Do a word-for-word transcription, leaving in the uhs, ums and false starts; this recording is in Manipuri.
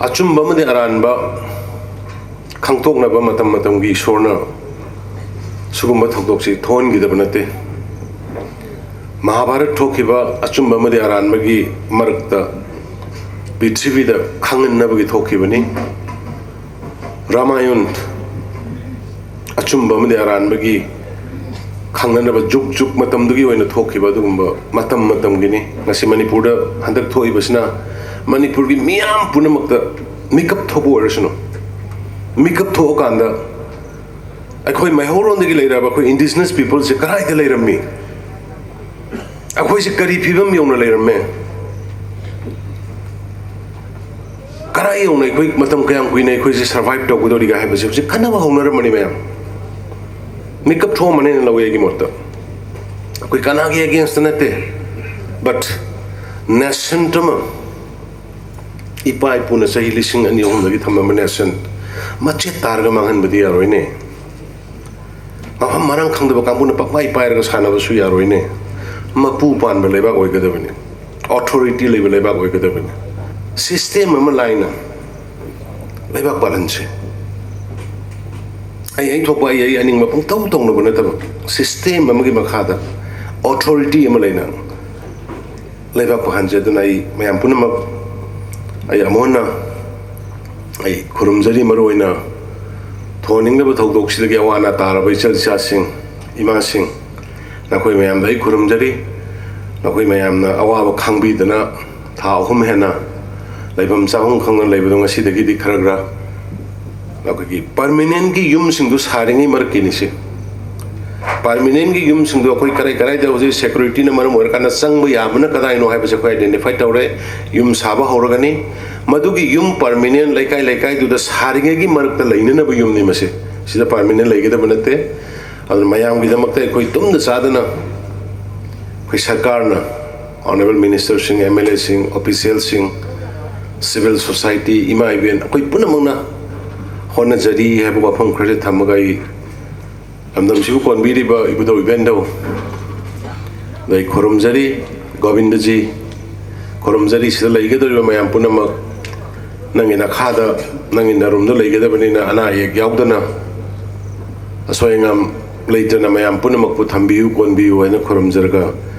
ꯑꯆꯨꯝꯕ ꯑꯃꯗꯤ ꯑꯔꯥꯟꯕ ꯈꯪꯗꯣꯛꯅꯕ ꯃꯇꯝ ꯃꯇꯝꯒꯤ ꯏꯁꯣꯔꯅ ꯁꯤꯒꯨꯝꯕ ꯊꯧꯗꯣꯛꯁꯤ ꯊꯣꯛꯍꯟꯈꯤꯗꯕ ꯅꯠꯇꯦ꯫ ꯃꯍꯥꯚꯥꯔꯠ ꯊꯣꯛꯈꯤꯕ ꯑꯆꯨꯝꯕ ꯑꯃꯗꯤ ꯑꯔꯥꯟꯕꯒꯤ ꯃꯔꯛꯇ ꯄ꯭ꯔꯤꯊꯤꯕꯤꯗ ꯈꯪꯍꯟꯅꯕꯒꯤ ꯊꯣꯛꯈꯤꯕꯅꯤ꯫ ꯔꯥꯃꯥꯌꯟ ꯑꯆꯨꯝꯕ ꯑꯃꯗꯤ ꯑꯔꯥꯟꯕꯒꯤ ꯈꯪꯅꯅꯕ ꯖꯨꯛ ꯖꯨꯛ ꯃꯇꯝꯗꯨꯒꯤ ꯑꯣꯏꯅ ꯊꯣꯛꯈꯤꯕ ꯑꯗꯨꯒꯨꯝꯕ ꯃꯇꯝ ꯃꯇꯝꯒꯤꯅꯤ꯫ ꯉꯁꯤ ꯃꯅꯤꯄꯨꯔꯗ ꯍꯟꯗꯛ ꯊꯣꯛꯏꯕꯁꯤꯅ ꯃꯅꯤꯄꯨꯔꯒꯤ ꯃꯤꯌꯥꯝ ꯄꯨꯝꯅꯃꯛꯇ ꯃꯤꯀꯞ ꯊꯣꯛꯄ ꯑꯣꯏꯔꯁꯅꯨ꯫ ꯃꯤꯀꯞ ꯊꯣꯛꯑꯀꯥꯟꯗ ꯑꯩꯈꯣꯏ ꯃꯩꯍꯧꯔꯣꯟꯗꯒꯤ ꯂꯩꯔꯕ ꯑꯩꯈꯣꯏ indigenous peopleꯁꯦ ꯀꯗꯥꯏꯗ ꯂꯩꯔꯝꯃꯤ? ꯑꯩꯈꯣꯏꯁꯦ ꯀꯔꯤ ꯐꯤꯕꯝ ꯌꯧꯅ ꯂꯩꯔꯝꯃꯦ? ꯀꯗꯥꯏ ꯌꯧꯅ ꯑꯩꯈꯣꯏ ꯃꯇꯝ ꯀꯌꯥꯝ ꯀꯨꯏꯅ ꯑꯩꯈꯣꯏꯁꯦ survive ꯇꯧꯒꯗꯧꯔꯤꯒꯦ ꯍꯥꯏꯕꯁꯦ ꯍꯧꯖꯤꯛ ꯈꯟꯅꯕ ꯍꯧꯅꯔꯝꯕꯅꯤ ꯃꯌꯥꯝ꯫ ꯃꯤꯀꯞ ꯊꯣꯛꯑꯝꯃꯅꯦꯅ ꯂꯧꯋꯦ ꯑꯩꯒꯤ ꯃꯣꯠꯇ꯫ ꯑꯩꯈꯣꯏ ꯀꯅꯥꯒꯤ against ꯅꯠꯇꯦ, but nascent ꯑꯃ, ꯏꯄꯥ ꯏꯄꯨꯅ ꯆꯍꯤ ꯂꯤꯁꯤꯡ ꯑꯅꯤ ꯑꯍꯨꯝꯗꯒꯤ ꯊꯝꯃꯝꯕ nascent ꯃꯆꯦꯠ ꯇꯥꯔꯒ ꯃꯥꯡꯍꯟꯕꯗꯤ ꯌꯥꯔꯣꯏꯅꯦ꯫ ꯃꯐꯝ ꯃꯔꯥꯡ ꯈꯪꯗꯕ ꯀꯥꯡꯕꯨꯅ ꯄꯪꯄꯥꯏ ꯄꯥꯏꯔꯒ ꯁꯥꯟꯅꯕꯁꯨ ꯌꯥꯔꯣꯏꯅꯦ꯫ ꯃꯄꯨ ꯄꯥꯟꯕ ꯂꯩꯕꯥꯛ ꯑꯣꯏꯒꯗꯕꯅꯤ, authority ꯂꯩꯕ ꯂꯩꯕꯥꯛ ꯑꯣꯏꯒꯗꯕꯅꯤ꯫ System ꯑꯃ ꯂꯥꯏꯅ ꯂꯩꯕꯥꯛ ꯄꯥꯜꯍꯟꯁꯤ꯫ ꯑꯩ ꯑꯩ ꯊꯣꯛꯄ ꯑꯩ ꯑꯩ ꯑꯅꯤꯡꯕ ꯄꯪꯇꯧ ꯇꯧꯅꯕ ꯅꯠꯇꯕ, system ꯑꯃꯒꯤ ꯃꯈꯥꯗ authority ꯑꯃ ꯂꯩꯅ ꯂꯩꯕꯥꯛ ꯄꯥꯜꯍꯟꯁꯤ꯫ ꯑꯗꯨꯅ ꯑꯩ ꯃꯌꯥꯝ ꯄꯨꯝꯅꯃꯛ, ꯑꯩ ꯑꯃꯨꯛ ꯍꯟꯅ ꯑꯩ ꯈꯨꯔꯨꯝꯖꯔꯤ꯫ ꯃꯔꯨꯑꯣꯏꯅ ꯊꯣꯟꯅꯤꯡꯗꯕ ꯊꯧꯗꯣꯛꯁꯤꯗꯒꯤ ꯑꯋꯥ ꯑꯅꯥ ꯇꯥꯔꯕ ꯏꯆꯜ ꯏꯆꯥꯁꯤꯡ, ꯏꯃꯥꯁꯤꯡ, ꯅꯈꯣꯏ ꯃꯌꯥꯝꯗ ꯑꯩ ꯈꯨꯔꯨꯝꯖꯔꯤ꯫ ꯅꯈꯣꯏ ꯃꯌꯥꯝꯅ ꯑꯋꯥꯕ ꯈꯥꯡꯕꯤꯗꯅ ꯊꯥ ꯑꯍꯨꯝ ꯍꯦꯟꯅ ꯂꯩꯐꯝ ꯆꯥꯐꯝ ꯈꯪꯗꯅ ꯂꯩꯕꯗꯣ ꯉꯁꯤꯗꯒꯤꯗꯤ ꯈꯔ ꯈꯔ ꯑꯩꯈꯣꯏꯒꯤ permanentꯀꯤ ꯌꯨꯝꯁꯤꯡꯗꯨ ꯁꯥꯔꯤꯉꯩ ꯃꯔꯛꯀꯤꯅꯤ ꯁꯤ꯫ Permanentꯀꯤ ꯌꯨꯝꯁꯤꯡꯗꯣ ꯑꯩꯈꯣꯏ ꯀꯔꯥꯏ ꯀꯔꯥꯏꯗ ꯍꯧꯖꯤꯛ securityꯅ ꯃꯔꯝ ꯑꯣꯏꯔꯀꯥꯟꯗ ꯆꯪꯕ ꯌꯥꯕꯅ ꯀꯗꯥꯏꯅꯣ ꯍꯥꯏꯕꯁꯦ ꯑꯩꯈꯣꯏ identify ꯇꯧꯔꯦ꯫ ꯌꯨꯝ ꯁꯥꯕ ꯍꯧꯔꯒꯅꯤ꯫ ꯃꯗꯨꯒꯤ ꯌꯨꯝ permanent ꯂꯩꯀꯥꯏ ꯂꯩꯀꯥꯏꯗꯨꯗ ꯁꯥꯔꯤꯉꯩꯒꯤ ꯃꯔꯛꯇ ꯂꯩꯅꯅꯕ ꯌꯨꯝꯅꯤ ꯃꯁꯤ꯫ ꯁꯤꯗ permanent ꯂꯩꯒꯗꯕ ꯅꯠꯇꯦ꯫ ꯑꯗꯨꯅ ꯃꯌꯥꯝꯒꯤꯗꯃꯛꯇ ꯑꯩꯈꯣꯏ ꯇꯨꯝꯗ ꯆꯥꯗꯅ ꯑꯩꯈꯣꯏ ꯁꯔꯀꯥꯔꯅ, honourable ministerꯁꯤꯡ, MLAꯁꯤꯡ, officialꯁꯤꯡ, civil society, ꯏꯃꯥ ꯏꯕꯦꯟ, ꯑꯩꯈꯣꯏ ꯄꯨꯝꯅꯃꯛꯅ ꯍꯣꯠꯅꯖꯔꯤ ꯍꯥꯏꯕ ꯋꯥꯐꯝ ꯈꯔꯁꯦ ꯊꯝꯃꯒ ꯑꯩ ꯂꯝꯗꯝꯁꯤꯕꯨ ꯀꯣꯟꯕꯤꯔꯤꯕ ꯏꯕꯨꯙꯧ ꯏꯕꯦꯟꯙꯧ, ꯑꯗꯩ ꯈꯨꯔꯨꯝꯖꯔꯤ꯫ ꯒꯣꯕꯤꯟꯗꯖꯤ, ꯈꯨꯔꯨꯝꯖꯔꯤ꯫ ꯁꯤꯗ ꯂꯩꯒꯗꯧꯔꯤꯕ ꯃꯌꯥꯝ ꯄꯨꯝꯅꯃꯛ ꯅꯪꯒꯤ ꯅꯈꯥꯗ, ꯅꯪꯒꯤ ꯅꯔꯨꯝꯗ ꯂꯩꯒꯗꯕꯅꯤꯅ, ꯑꯅꯥ ꯑꯌꯦꯛ ꯌꯥꯎꯗꯅ, ꯑꯁꯣꯏ ꯑꯉꯥꯝ ꯂꯩꯇꯅ ꯃꯌꯥꯝ ꯄꯨꯝꯅꯃꯛꯄꯨ ꯊꯝꯕꯤꯌꯨ, ꯀꯣꯟꯕꯤꯌꯨ ꯍꯥꯏꯅ ꯈꯨꯔꯨꯝꯖꯔꯒ,